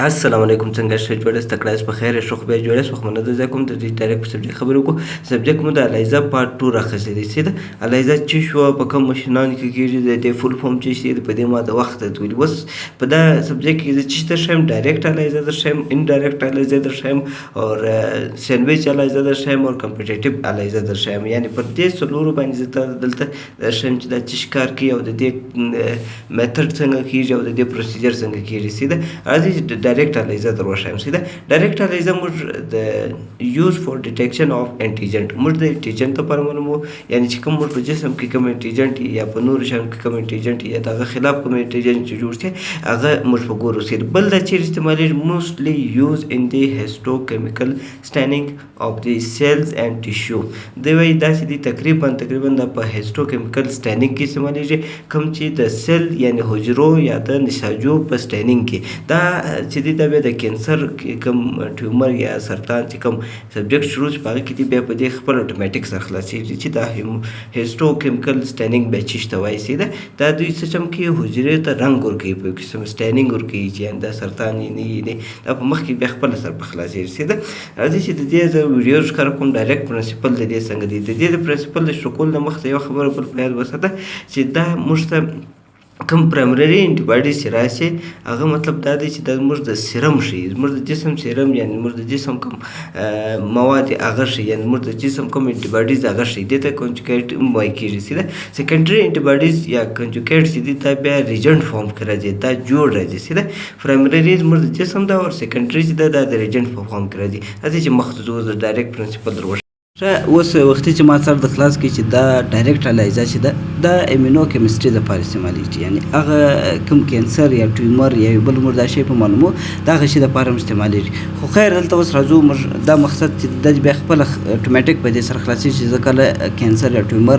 السلام علیکم، څنګه شئ؟ جوړ یاست؟ تکړه یاست؟ په خیر یاست؟ ښه خو بیا جوړ یاست؟ خو مننه زه کوم. د دې ډایرکټ په سبجیکټ خبرې وکړو. سبجیکټ مو د الیزا پارټ 2 راخیستی دی. سیده الیزا چې شو، په کوم ماشینانو کې کېږي، د دې فول فارم چې شي، په دې ما د وخت ته اوس په دا سبجیکټ کې زه چې درښیم، ډایرکټ الیزا درښیم، انډایرکټ الیزا درښیم او سینډویچ الیزا درښیم او کمپټیټیو الیزا درښیم. یعنی پر دې څلورو باندې زه دلته درښیم چې دا څه کار کوي او د دې میتھډ څنګه کېږي او د دې پروسیجر څنګه کېږي. سیده راځي چې ډایرکټ الیزا در وښایم. سیده ډایرکټ الیزا موږ د یوز فور ډیټیکشن اف انټیجنټ، موږ د انټیجنټ لپاره معلومو، یعنی چې کوم موږ په جسم کې کوم انټیجنټ یا په نورو شیانو کې کوم انټیجنټ یا د هغه خلاف کوم انټیجنټ چې جوړ شي، هغه موږ په ګورو. سید بل دا چیرې استعمالیږي؟ موسټلی یوز ان دی هیسټوکیمیکل سټینینګ اف دی سیلز اینډ ټیشو. دی وایي داسې دی، تقریبا دا په هیسټوکیمیکل سټینینګ کې استعمالیږي، کوم چې د سیل یعنی حجرو یا د نساجو په سټینینګ کې. دا چې دی دا بیا د کینسر کوم ټیومر یا سرطان چې کوم سبجیکټ شروع شي، په هغه کې دی بیا په دې خپل اتوماتیک سره خلاصېږي چې دا هیسټوکیمیکل سټینینګ بیا چیش ته وایي. سیده دا دوی څه چم کې حجرې ته رنګ ورکوي، په قسم سټینینګ ورکوي چې دا سرطان یې نه یې دا په مخ کې بیا خپل سر په خلاصېږي. سیده راځي چې د دې زه ویډیو ښکاره کوم. ډایرکټ پرنسپل د دې څنګه دی؟ د دې د پرنسپل د شروع کولو د مخته یو خبره بل په یاد وساته چې دا موږ ته کوم پرایمري انټي باډي چې راشي، هغه مطلب دا دی چې دا زموږ د سیرم ښیي، زموږ د جسم سیرم، یعنی زموږ د جسم کوم مواد هغه ښیي، یعنی زموږ د جسم کوم انټي باډیز هغه ښیي. دې ته کنجوګیټ هم وایي کېږي. سیده سیکنډري انټي باډیز یا کنجوګیټ چې دي، دا بیا ریجنټ فارم کې راځي، دا جوړ راځي. سیده پرایمري زموږ د جسم ده او سیکنډري چې ده، دا د ریجنټ په فارم کې راځي. راځي چې مخته ځو، د ډایرکټ پرنسپل در اوس وختي چې ما سر د خلاص کې چې دا ډایرکټ الایزا چې ده، دا ایمینو کیمستري د پاره استعمالیږي، یعنی هغه کوم کینسر یا ټیومر یا بل مور دا شی په معلومو دا شی د پاره استعمالیږي. خو خیر، دلته اوس راځو. موږ دا مقصد چې د بیا خپل اتوماتیک په دې سره خلاصي چې ځکه کینسر یا ټیومر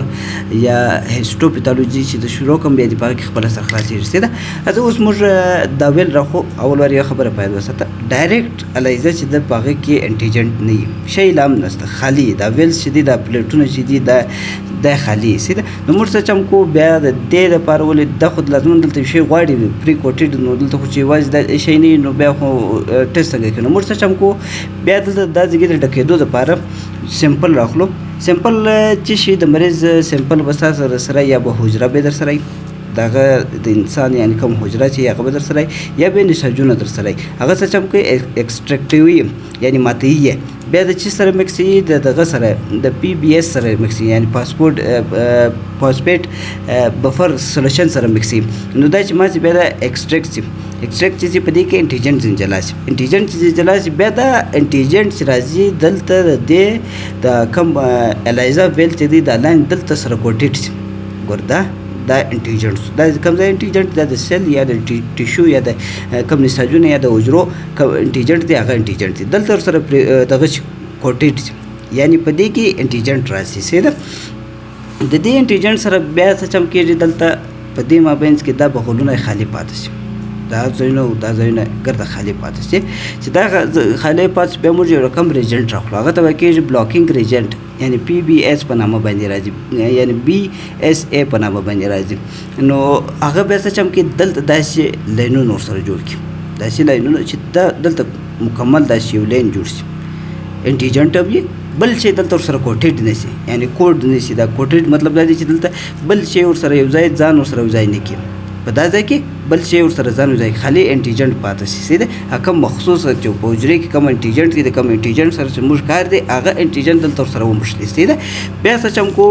یا هیسټوپیتالوجي چې د شروع کوم، بیا د پاره کې خپل سره خلاصيږي. سیده از اوس موږ دا ویل راخو. اول ور یو خبره پایل وساته، ډایرکټ الایزا چې د پاغه کې انټیجنټ نه شی لام نشته، خالی دا ویلز چې دي، دا پلیټونه چې دي، دا د خالی. سیده نو موږ څه چم کو بیا د دې لپاره؟ ولې دا خود لازم دلته شی غواړي پری کوټډ، نو دلته خو چې یوازې دا شی نه، نو بیا خو ټیسټ څنګه کوي؟ نو موږ څه چم کو بیا دلته؟ دا ځګې د ډکېدو لپاره سیمپل راخلو. سیمپل چې شي، د مریض سیمپل به سره سره یا به حجره به در سره دغه د انسان، یعنی کوم حجره چې هغه به در سره یا به نساجونه در سره، هغه څه چم کوي؟ اکسټریکټوي، یعنی ماتوي. بیا د چی سره مکسي؟ د دغه سره، د پی بي اس سره مکسي، یعنی پاسپورت بفر سولوشن سره مکسي. نو دا چې ماتي بیا د اکسټریکټ سي، اکسټریکټ چې په دې کې انټیجنټ جلا شي، انټیجنټ چې جلا شي، بیا دا انټیجنټ چې راځي دلته د دې د کم الایزا ویل چې دی، دا لاین دلته سره کوټډ شي. ګور، دا دا انټیجنټ، دا کوم ځای انټیجنټ؟ دا د سیل یا د ټیشو یا د کوم نساجونه یا د حجرو کوم انټیجنټ دی، هغه انټیجنټ دی دلته سره دغه کوټډ، یعنی په دې کې انټیجنټ راشي. سیده د دې انټیجنټ سره بیا څه چم کېږي دلته؟ په دې مابینځ کې دا بغلونه خالی پاتې شي، دا ځایونه او دا ځایونه ګرده خالی پاتې شي. چې دا خالی پاتې، بیا موږ یو رقم ریجنټ راخلو، هغه ته وایي کېږي بلاکینګ ریجنټ، یعنی پی بی اس په نامه باندې راځي، یعنی بی اس ای په نامه باندې راځي. نو هغه بیا څه چم کې دلته داسې لاینونه ورسره جوړ کړي، داسې لاینونه چې دا دلته مکمل داسې یو لاین جوړ شي، انټیجنټ هم وي، بل شی دلته ورسره کوټډ نه شي، یعنی کوډ نه شي. دا کوټډ مطلب دا دی چې دلته بل شی ورسره یو ځای ځان ورسره یو ځای نه کړي، په دا ځای کې بل شی ورسره ځان یو ځای، خالي انټیجنټ پاتې شي. صحیح ده؟ کوم مخصوص چې په حجرې کې کوم انټیجنټ دی، د کوم انټیجنټ سره چې موږ کار دی، هغه انټیجنټ دلته ورسره وموښلي. صحیح ده؟ بیا څه چم کو؟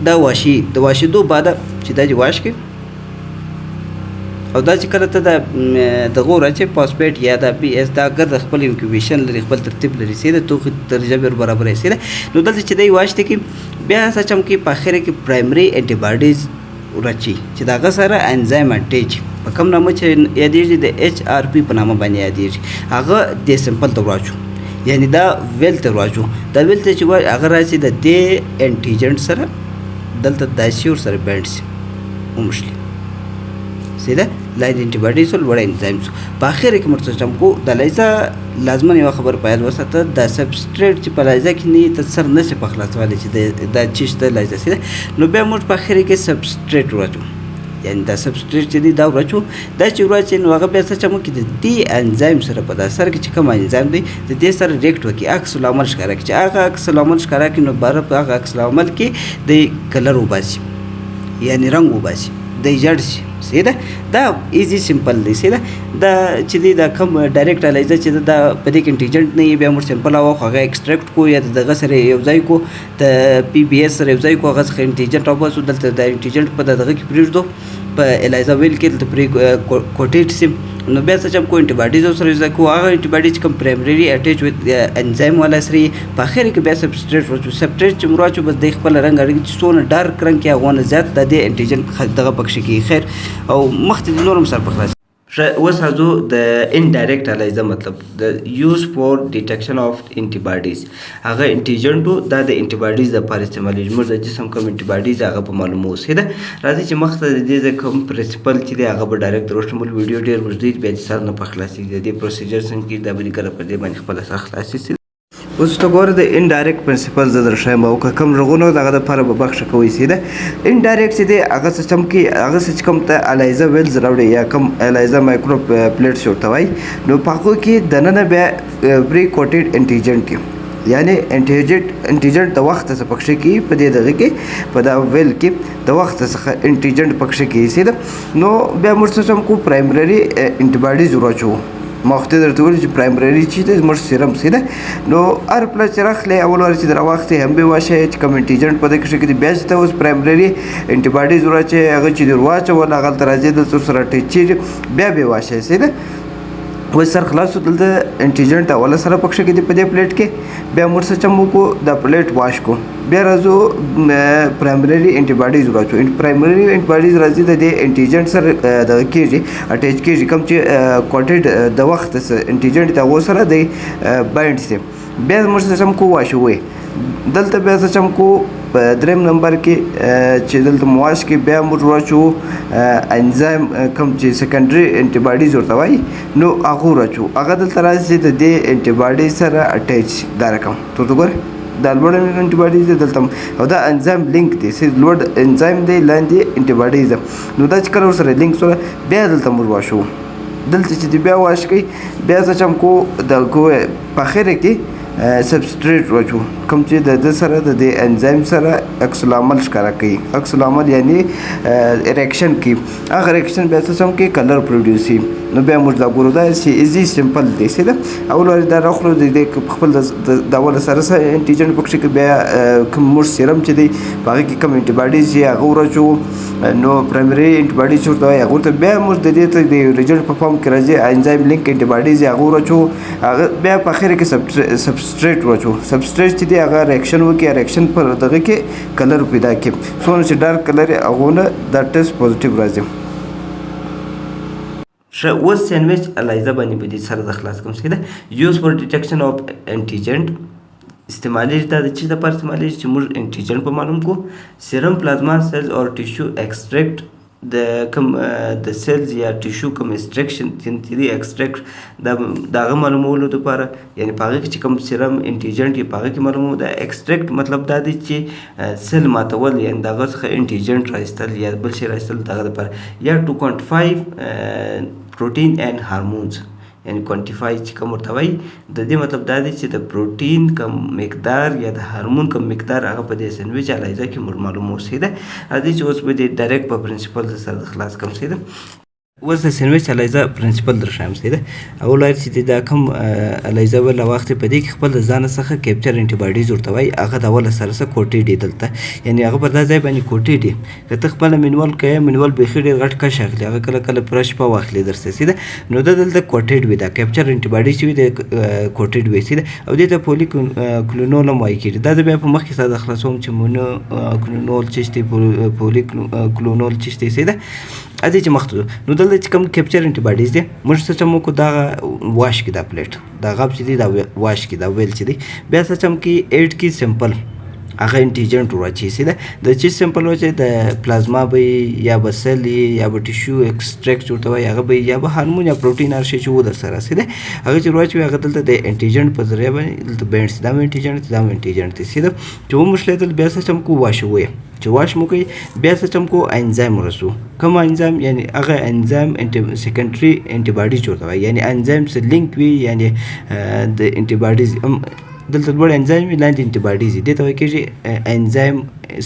دا واشي، د واشېدو بعد چې دا دې واش کړي او دا چې کله ته د دغه راچې پاسپیټ یا د بي اس دا ګرد خپل انکوبیشن لري، خپل ترتیب لري، سیده توخي درجه به برابرې. سیده نو دلته چې دی واشته کې بیا څه چم کې؟ په اخر کې پرایمري انټي باډیز راچي چې دغه سره انزایم اټیچ په کوم نامه چې یادېږي، د ایچ آر پی په نامه باندې یادېږي، هغه د سمپل ته وراچو، یعنی دا ویل ته وراچو. دا ویل ته چې وای، هغه راځي د دې انټیجنټ سره دلته داسې ورسره بینډ شي، وموښلي. صحیح ده؟ لاین انټي باډي سو، لوړ انزایم سو. په اخر کې مرته چم کو د لایزا؟ لازمن یو خبر په یاد وساته، د سبستریټ چې په لایزا کې نه ته سر نه شي په خلاصوالی چې دا چې د لایزا سي. نو بیا موږ په اخر کې سبستریټ ورچو. یعنی دا substrate چې دی دا ورچو، دا چې ورچې نو هغه بیا څه چم وکړي، د دې انزایم سره په دا سر کې چې کوم انزایم دی د دې سره react وکړي، عکس العمل ښکاره کړي. چې هغه عکس العمل ښکاره کړي نو باره په هغه عکس العمل کې د color وباسي، یعنی رنګ وباسي، دی ژړ شي. صحیح ده؟ دا easy simple دی. صحیح ده؟ دا چې دی دا کوم direct ELISA چې ده دا په دې کې antigen نه وي، بیا موږ sample راواخلو، هغه extract کو یا د دغه سره یو ځای کو، د PBS سره یو ځای کو، هغه څخه antigen راوباسو، دلته د antigen په دغه کې پرېږدو، په ELISA well کې دلته پرې coated سي. نو بیا څه چم کو antibodies سره یو ځای کو، هغه antibody چې کوم primary attach with enzyme والا سره یې په اخر کې بیا substrate ورچو. substrate چې موږ واچو بس دی خپل رنګ اړوي، چې څونه dark رنګ کې هغه نه زیات د دې antigen دغه پکښې کېږي. خیر او مخته دې نور هم سر په خلاص. اوس راځو د indirect ELISA، مطلب د use for detection of antibodies. هغه antigen وو، دا د antibodies لپاره استعمالېږي. موږ د جسم کوم antibodies هغه په معلومو. صحیح ده؟ راځي چې مخته د دې کوم principle چې دی هغه به direct دروښم. ویډیو ډېر اوږد دی، بیا چې سر نه په خلاصېږي. د دې procedure څنګه کېږي دا به دې کله په دې باندې خپله سر خلاصېږي. اوس ته ګوره د indirect principle زه درښایم او که کوم رغونو دغه دپاره به بخښه کوئ. صحیح ده؟ indirect چې دی هغه څه چم کې هغه څه چې کوم ته ELISA wells راوړي یا کوم ELISA micro plates ورته وایي، نو په هغو کې دننه بیا pre coated antigen کې، یعنی antigen د وخت څخه پکښې کې په دې دغه کې په دا well کې د وخت څخه antigen پکښې کې. صحیح ده؟ نو بیا موږ څه چم کو primary antibodies وراچوو. ما خو درته وویل چې primary چې دی زموږ سیرم. صحیح ده؟ نو هر پله چې راخلې اول وار چې راواخلې هم به واشه چې کوم antigen په دې کښې کې، بیا چې ته اوس primary antibodies وراچوې، هغه چې دې ورواچول هغه هلته راځي دلته ورسره attach کېږي، بیا به یې واشې. صحیح ده؟ اوس سر خلاص شو، دلته antigen اوله سره پکښې کې دی په دې plate کې. بیا موږ څه چم وکړو، دا plate wash کو، بیا راځو primary antibodies وراچو. primary antibodies راځي د دې antigen سره دغه کېږي، attach کېږي، کوم چې coated د وخت antigen ته هغو سره دی bind سي. بیا موږ څه چم کو واشوي دلته. بیا څه چم کو په دریم نمبر کې چې دلته مو wash کې بیا موږ واچو انزایم کوم چې secondary antibodies ورته وایي، نو هغه وراچو، هغه دلته راځي د دې antibody سره attach. دا رقم ته ورته ګوره، دا لوړ antibodies دی دلته او دا enzyme link دی، چې لوړ انزایم دی لاندې antibodies ده. نو دا چې کله ورسره لینک سره بیا دلته موږ واشو، دلته چې بیا wash کوي بیا څه چم کو د کو په اخره کې substrate واچو، کوم چې د ده سره د دې انزایم سره عکس العمل ښکاره کوي. عکس العمل یعنی reaction کوي، هغه reaction بیا څه چم کوي color produce. نو بیا موږ دا ګورو، دا چې easy simple دی. صحیح ده؟ اول وار دا راخلو د دې خپل د اوله سره سره antigen پکښې کې، بیا کوم موږ سیرم چې دی په هغه کې کوم antibodies یې هغه وراچوو، نو primary antibodies چې ورته وایي هغه ورته بیا موږ د دې ته د reagent په form کې راځي enzyme link antibodies یې هغه وراچوو، هغه بیا په اخره کې substrate واچوو. substrate چې دی هغه reaction وکړي، reaction پر دغه کې color پیدا کړي، څونه چې dark color یې هغو نه دا test positive راځي. ښه اوس sandwich ELISA باندې به دې سره د خلاص کوم. صحیح ده؟ use for detection of antigen استعمالېږي. دا د چی لپاره استعمالېږي چې موږ antigen په معلوم کو، serum، plasma، cells or tissue extract، د کوم د cells یا tissue کوم extraction چې دی extract د هغه معلومولو دپاره، یعنی په هغه کې چې کوم serum antigen یې په هغه کې معلومو. د extract مطلب دا دی چې cell ماتول، یعنی د هغه څخه antigen را ایستل یا بل شی را ایستل د هغه دپاره، یا to quantify protein and hormones، یعنی quantify چې کوم ورته وایي، د دې مطلب دا دی چې د پروټین کم مقدار یا د هارمون کم مقدار هغه په دې sandwich ELISA کې موږ معلومو. صحیح ده؟ راځئ چې اوس به دې direct په principle د سره خلاص کړم. صحیح ده؟ اوس د sandwich ELISA principle درښایم. صحیح ده؟ اول وایي چې دا کوم ELISA well واخلي، په دې کې خپل د ځانه څخه capture antibodies ورته وایي، هغه د اوله سره سره coated دي دلته، یعنی هغه پر دا ځای باندې coated دي. که ته خپله manual کوې، manual بیخي ډېر غټ کش اخلي، هغه کله کله پوره شپه واخلي درته. صحیح ده؟ نو دا دلته coated وي، دا capture antibodies چې وي د coated وي. صحیح ده؟ او دې ته polyclonal هم وایي کېږي. دا زه بیا په مخکې سره خلاصوم چې monoclonal څه شی دی، polyclonal څه شی دی. صحیح ده؟ راځئ چې مخته ځو. نو دلته چې کوم capture antibodies دی موږ څه چم وکړو، دا wash کړي دا plate، دا غاب چې دی دا wash کړي، دا well چې دی، بیا څه چم کې add کې sample هغه antigen ورواچوي، صحیح ده. د چی sample واچوي؟ د پلازما به یا به cell یا به tissue extract ورته وایي، هغه به یا به هارمون یا پروټین هر شی چې و در سره، صحیح ده، هغه چې ورواچوي هغه دلته د antigen په ذریعه باندې دلته bind شي. دا هم antigen دی، دا هم antigen دی، صحیح ده. چې وموښلېدل بیا څه چم کو؟ wash ویې، چې wash مو کوي بیا څه چم کو؟ انزایم ورسو. کوم انزایم؟ یعنی هغه انزایم secondary antibodies ورته وایي، یعنی انزایم سره لینک وي، یعنی د antibodies دلته لوړ انزایم وي، لاندې antibodies، دې ته وایي کېږي enzyme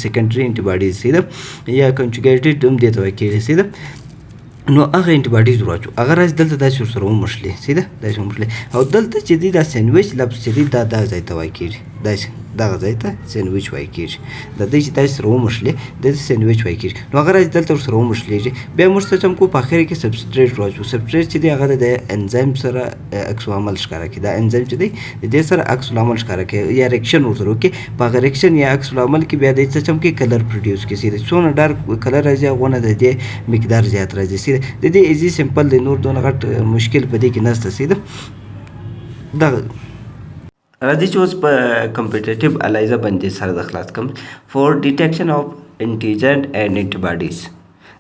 secondary antibodies، صحیح ده، یا conjugated هم دې ته وایي کېږي، صحیح ده. نو هغه antibodies ورواچو، هغه راځي دلته داسې ورسره وموښلي، صحیح ده، داسې وموښلي. او دلته چې دی دا سینډویچ لفظ چې دی دا دا ځای ته وایي کېږي، داسې دغه ځای ته سینډویچ وایي کېږي. د دې چې داسې سره وموښلي د دې سینډویچ وایي کېږي. نو هغه راځي دلته ورسره وموښلېږي. بیا موږ څه چم کو؟ په اخر کې substrate راوچو. substrate چې دی هغه د انزایم سره عکس العمل ښکاره کوي. دا انزایم چې دی د دې سره عکس العمل ښکاره کوي یا reaction ورسره وکړي. په هغه reaction یا عکس العمل کې بیا د څه چم کې color produce کړي، صحیح ده. څونه dark color راځي هغونه د دې مقدار زیات راځي، صحیح ده. د دې easy simple دی، نور دونه غټ مشکل په دې کې نشته، صحیح ده. دغه راځي چې اوس په competitive ELISA باندې سره د خلاص کوم for detection of antigen and antibodies.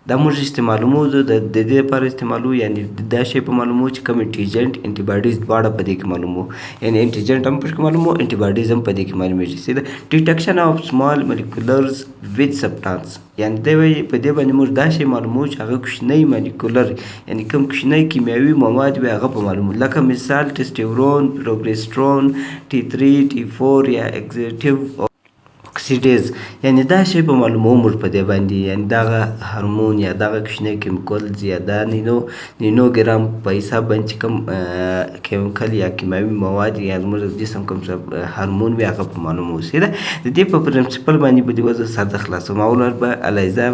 دا موږ استعمالومو، د دې لپاره استعمالو، یعنی دا شی په معلومو چې کوم antigen antibodies دواړه په دې کې معلومو، یعنی antigen هم پکې معلومو، antibodies هم په دې کې معلومیږي، صحیح ده. detection of small molecules with substance، یعنی دی وایي په دې باندې موږ دا شی معلومو چې هغه کوچنی molecular، یعنی کوم کوچنی کیمیاوي مواد وي هغه په معلومو، لکه مثال testosterone، progesterone، T3، T4 یا active oxidase، یعنی دا شی په معلومو موږ په دې باندې، یعنی دغه هارمون یا دغه کوچنی chemicals یا دا نینو ګرام په حساب باندې چې کوم chemical یا کیمیاوي مواد یا زموږ د جسم کوم هارمون وي هغه په معلومو، صحیح ده. د دې په principle باندې به دې وزه سر د خلاصوم. اول به ELISA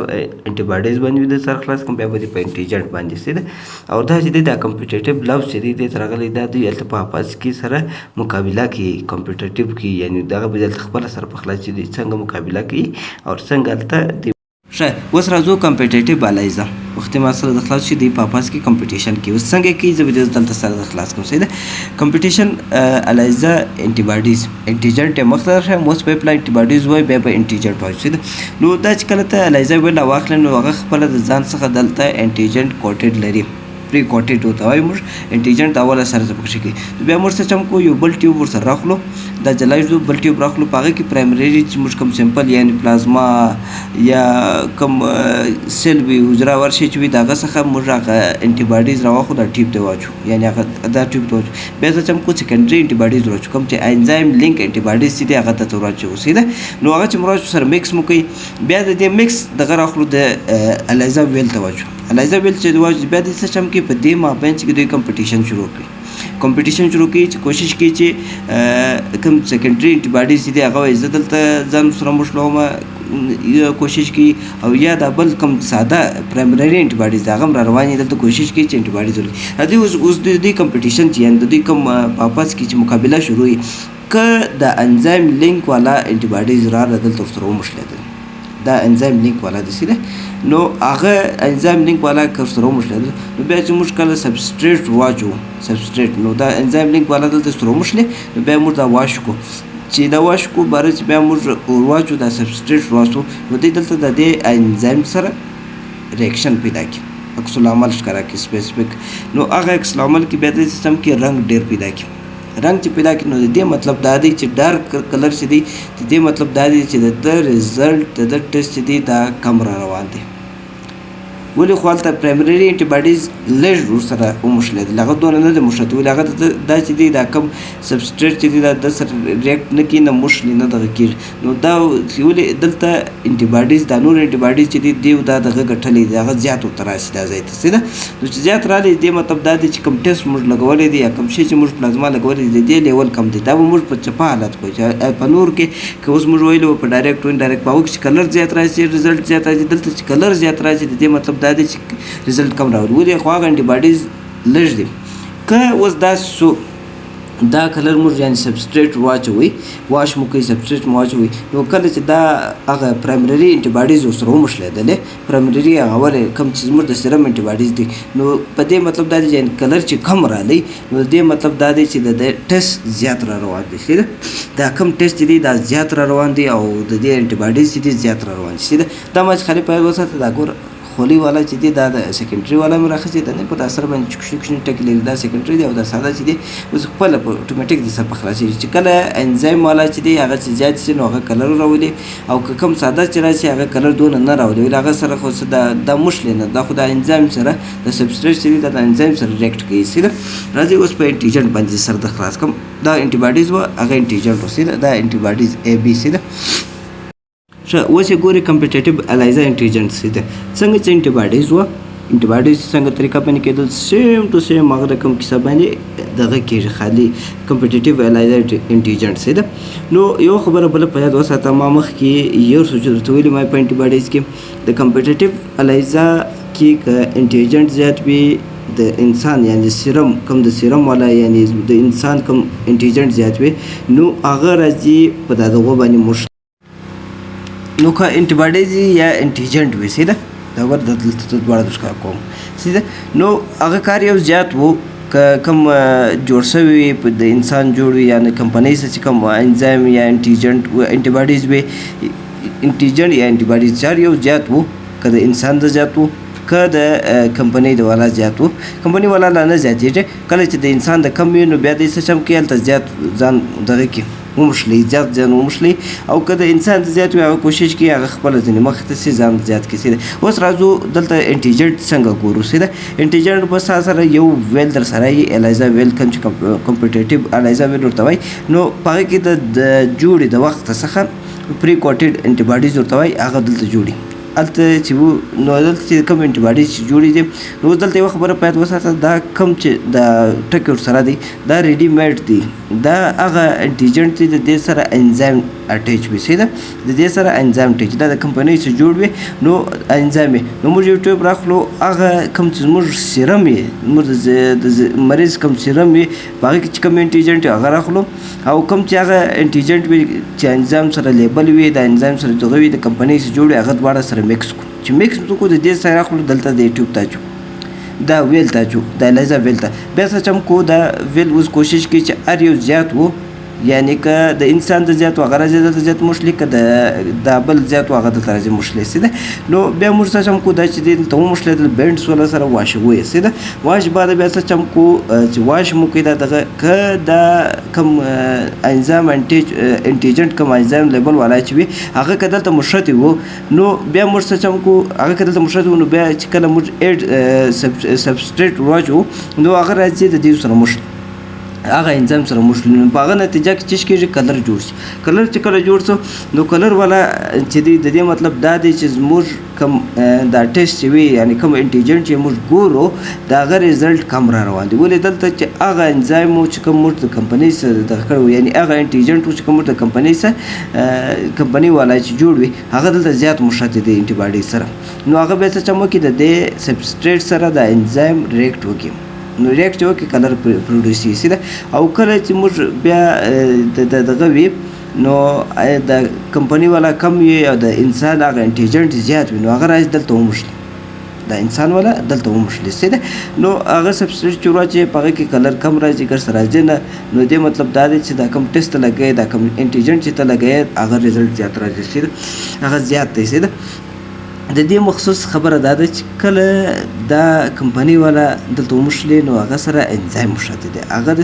antibodies باندې د سر خلاص کوم، بیا به دې په antigen باندې، صحیح ده. او دا چې دی دا competitive لفظ چې دی دې ته راغلی، دا دوی هلته په آپس کې سره مقابله کوي، competitive کوي، یعنی دغه به دلته خپله سره په خلاص چې دوی څنګه مقابله کوي او څنګه هلته دی. ښه، اوس راځو competitive ELISA. وختي ما سره د خلاص شي، دی په آپس کې competition کوي. اوس څنګه کوي؟ زه به دې دلته سره د خلاص کوم، صحیح ده. competition ELISA antibodies، antigen یې مخته درښیم، اوس به پلا antibodies وای، بیا به antigen وای، صحیح ده. نو دا چې کله ته ELISA well واخلې نو هغه خپله د ځان څخه دلته antigen coated لري، pre coated ورته وایو موږ، antigen د اوله سره پکښې کوي. بیا موږ څه چم کوو؟ یو بل tube ورسره راخلو، دا جلا ږدو، بل tube راخلو، په هغه کې primary چې موږ کوم sample یعنی پلازما یا کوم cell وي، حجره ورشي چې وي، د هغه څخه موږ هغه antibodies راواخلو، دا tube ته واچو، یعنی هغه دا tube ته واچو. بیا څه چم کوو؟ secondary antibodies راواچو، کوم چې enzyme link antibodies چې دي هغه ته واچو، صحیح ده. نو هغه چې موږ واچو سره mix مو کوي، بیا د دې mix دغه راخلو، د ELISA well ته واچو. ELISA well چې واچو بیا د څه چم کې په دې مابین چې دوی competition شروع کړي، competition شروع کوي چې کوشش کوي چې کوم secondary antibodies چې دي هغه وایي زه دلته ځان سره مښلوم، کوشش کوي، او یا دا بل کوم ساده primary antibodies هغه هم را روان دي، دلته کوشش کوي چې antibodies ولري. دوی اوس د دوی competition چې یعنی د دوی کوم په آپس کې چې مقابله شروع وي، که د enzyme link والا antibodies راغله دلته ورسره ومښلېدل، دا enzyme link والا داسې ده، نو هغه enzyme link والا که سره وموښلېدل، نو بیا چې موږ کله substrate واچو، substrate نو دا enzyme link والا دلته سره وموښلې، نو بیا موږ دا wash کو، چې دا wash کو باره چې بیا موږ ور واچو دا substrate واچو، نو دی دلته د دې انزایم سره reaction پیدا کړي، عکس العمل ښکاره کړي specific. نو هغه عکس العمل کې بیا د سیستم کې رنګ ډېر پیدا کړي. رنګ چې پیدا کړي نو د دې مطلب دا دی چې dark color چې دی، د دې مطلب دا دی چې د ده result د ده ټیسټ چې دی دا کم را روان دی. ولې؟ خو هلته primary antibodies لږ ورسره وموښلېدل، هغه دونه نه دی موښتی. ولې؟ هغه دا چې دی دا کم substrate چې دی دا د سره react نه کوي، نه موښلي، نه دغه کېږي. نو دا ولې دلته antibodies دا نور antibodies چې دی دیو دا دغه ګټلی دی، هغه زیات ورته راشي دا ځای ته، صحیح ده. نو چې زیات راغلی دې مطلب دا دی چې کوم ټیسټ موږ لګولی دی یا کوم شی چې موږ پلازما لګولی دی د دې level کم دی. دا به موږ په چپه حالت کوو چې په نور کې که اوس موږ ویلو په direct و indirect په هغو کې چې color زیات راشي result زیات راځي، دلته چې color زیات راشي د دې مطلب دا دی چې result کم راوړي. ولې؟ خو هغه antibodies لږ دي. که اوس داسې شو دا colour موږ یعنی substrate واچوي، wash مو کوي، substrate مو واچوي، نو کله چې دا هغه primary antibodies ورسره وموښلېدلې، primary هغه ولې کوم چې زموږ د serum antibodies دي، نو په دې مطلب دا دی چې colour چې کم رالی، نو دې مطلب دا دی چې د دې ټیسټ زیات را روان دی. ښه ده، دا کم ټیسټ چې دی دا زیات را روان دی او د دې antibodies چې دي زیات را روان دي. ښه ده، دا ما چې خالي په یاد وساته. دا ګوره خولۍ والا چې دی دا د secondary والا مې راخیستی ده، نه په دا سر باندې چې کوچني کوچني ټکي لري دا secondary دی، او دا ساده چې دی اوس خپله په اتوماتیک د سر په خلاصېږي. چې کله انزایم والا چې دی هغه چې زیات شي نو هغه colour راولي، او که کم ساده چې راشي هغه colour دونه نه راولي، ولې هغه سره خو څه دا مشلې نه، دا خو د انزایم سره د substrate چې دی دا د انزایم سره react کوي. سیده راځي اوس په antigen باندې سر د خلاص کم. دا antibodies وه، هغه antigen و. سیده دا antibodies A B. سیده ښه، اوس یې ګوري competitive ELISA antigen. څه ده، څنګه چې antibodies وه، antibodies څنګه طریقه باندې کېدل، same to same هغه رقم کیسه باندې دغه کېږي، خالي competitive ELISA antigen. څه ده، نو یو خبره بله په یاد وساته، ما مخکې یو څه چې درته ویلي ما په antibodies کې د competitive ELISA کې که antigen زیات وي د انسان، یعنی سیرم کم د سیرم والا، یعنی د انسان کم antigen زیات وي، نو هغه راځي په دا دغو باندې موږ، نو که antibodies یا antigen وي، سیده دا ور دلته دواړه د کوم سیده، نو هغه کار یو زیات وو که کوم جوړ شوی وي په د انسان جوړ وي، یعنی کمپنۍ څخه چې کوم انزایم یا antigen antibodies وي، antigen یا antibodies چار یو زیات وو، که د انسان د زیات وو که د کمپنۍ د والا زیات وو، کمپنۍ والا لا نه زیاتېږي، کله چې د انسان د کم وي نو بیا د څه چم کې هلته زیات ځان دغه کې ومښلي، زیات ځان ومښلي، او که د انسان د زیات وي هغه کوشش کوي هغه خپله ځینې مخې ته سي ځان زیات کړي. سیده اوس راځو دلته antigen څنګه ګورو. سیده antigen به ستا سره یو well در سره یي، ELISA well کوم چې competitive ELISA well ورته وایي، نو په هغه کې د جوړې د وخت څخه pre-coated antibodies ورته وایي، هغه دلته جوړي هلته چې وو، نو دلته چې کوم antibodies چې جوړې دي، نو اوس دلته یوه خبره په یاد وساته، دا کوم چې دا ټکی ورسره دی دا ready made دی، دا هغه antigen چې د دې سره انزایم attach وي. صحیح ده، د دې سره انزایم attach، دا د کمپنۍ څخه جوړ وي، نو انزایم وي، نو موږ یو tube راخلو، هغه کوم چې زموږ سیرم وي، زموږ د مریض کوم سیرم وي په هغه کې چې کوم antigen وي هغه راخلو، او کوم چې هغه antigen وي چې انزایم سره label وي، د انزایم سره دغه وي، د کمپنۍ څخه جوړ وي، هغه دواړه سره mix کړو، چې mix کړو د دې سره راخلو دلته د tube ته اچو، دا well ته اچو، د ELISA well ته بیا څه چم کو، دا well اوس کوشش کوي چې هر یو زیات وو، یعنی که د انسان د زیات وو هغه راځي دلته زیات مشلي، که د دا بل زیات وو هغه دلته راځي مشلي. سیده نو بیا موږ څه چم کو، دا چې دی دلته وموښلېدل bind سوله سره wash ویې. سیده wash بعد بیا څه چم کو، چې wash مو کوي دا دغه که دا کوم انزایم antigen کوم انزایم label والا چې وي هغه که دلته مشتي وو، نو بیا موږ څه چم کو، هغه که دلته مشتي وو، نو بیا چې کله موږ add substrate واچو نو هغه راځي د دې سره مشت، هغه انزایم سره مشلي، نو په هغه نتیجه کې چې کېږي colour جوړ شي. colour چې کله جوړ شو نو colour والا چې دی د دې مطلب دا دی چې زموږ کوم دا ټیسټ چې وي، یعنی کوم antigen چې موږ ګورو د هغه result کم را روان دی، ولې دلته چې هغه انزایم و چې کوم موږ د کمپنۍ سره دغه کړی و، یعنی هغه antigen و چې کوم موږ د کمپنۍ سره کمپنۍ والا چې جوړ وي هغه دلته زیات مشتي دی antibody سره، نو هغه بیا څه چم وکړي د دې substrate سره د انزایم react وکړي، نو react چې وکړي colour produce شي. سیده او کله چې موږ بیا د دغه وي نو د کمپنۍ والا کم وي او د انسان هغه antigen زیات وي، نو هغه راځي دلته وموښلي، دا انسان والا دلته وموښلي. سیده نو هغه substrate چې ورواچوي په هغه کې colour کم راځي، ګر څه راځي نه، نو دې مطلب دا دی چې دا کوم ټیسټ ته لګوې، دا کوم antigen چې ته لګوې هغه result زیات راځي. سیده هغه زیات دی. سیده د دې مخصوص خبره دا ده چې کله دا کمپنۍ والا دلته وموښلي نو هغه سره انزایم مښتی دی، هغه د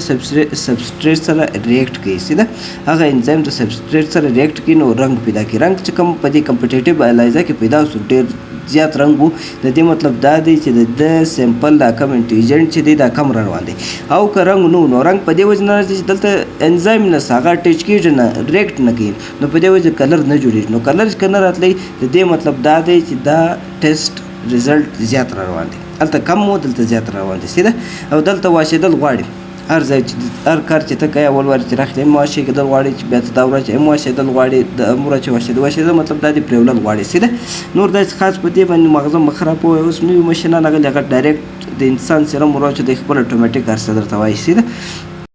substrate سره react کوي. سیده هغه انزایم د substrate سره react کوي نو رنګ پیدا کوي، رنګ چې کوم په دې competitive ELISA کې پیدا شو ډېر زیات رنګ وو، د دې مطلب دا دی چې د ده sample دا کم antigen چې دی دا کم را روان دی، او که رنګ نو نو رنګ په دې وجه نه راځي چې دلته انزایم نه هغه attach کېږي نه react نه کوي، نو په دې وجه colour نه جوړېږي، نو colour چې که نه راتلی د دې مطلب دا دی چې دا ټیسټ result زیات را روان دی، هلته کم و دلته زیات را روان دی. سیده او دلته واشېدل غواړي، هر ځای چې هر کار چې ته کوې اول وار چې راخلې هم واشېدل غواړي، چې بیا ته دا ورځ هم واشېدل غواړي، د هم ورځ چې واشېدل، واشېدل مطلب دا دی پرېولل غواړي. سیده نور داسې خاص په دې باندې مغزه مه خرابوئ، اوس نوي ماشینان راغلي هغه direct د انسان سیرم ورواچوي دی خپل اتوماتیک هر څه درته وایي. سیده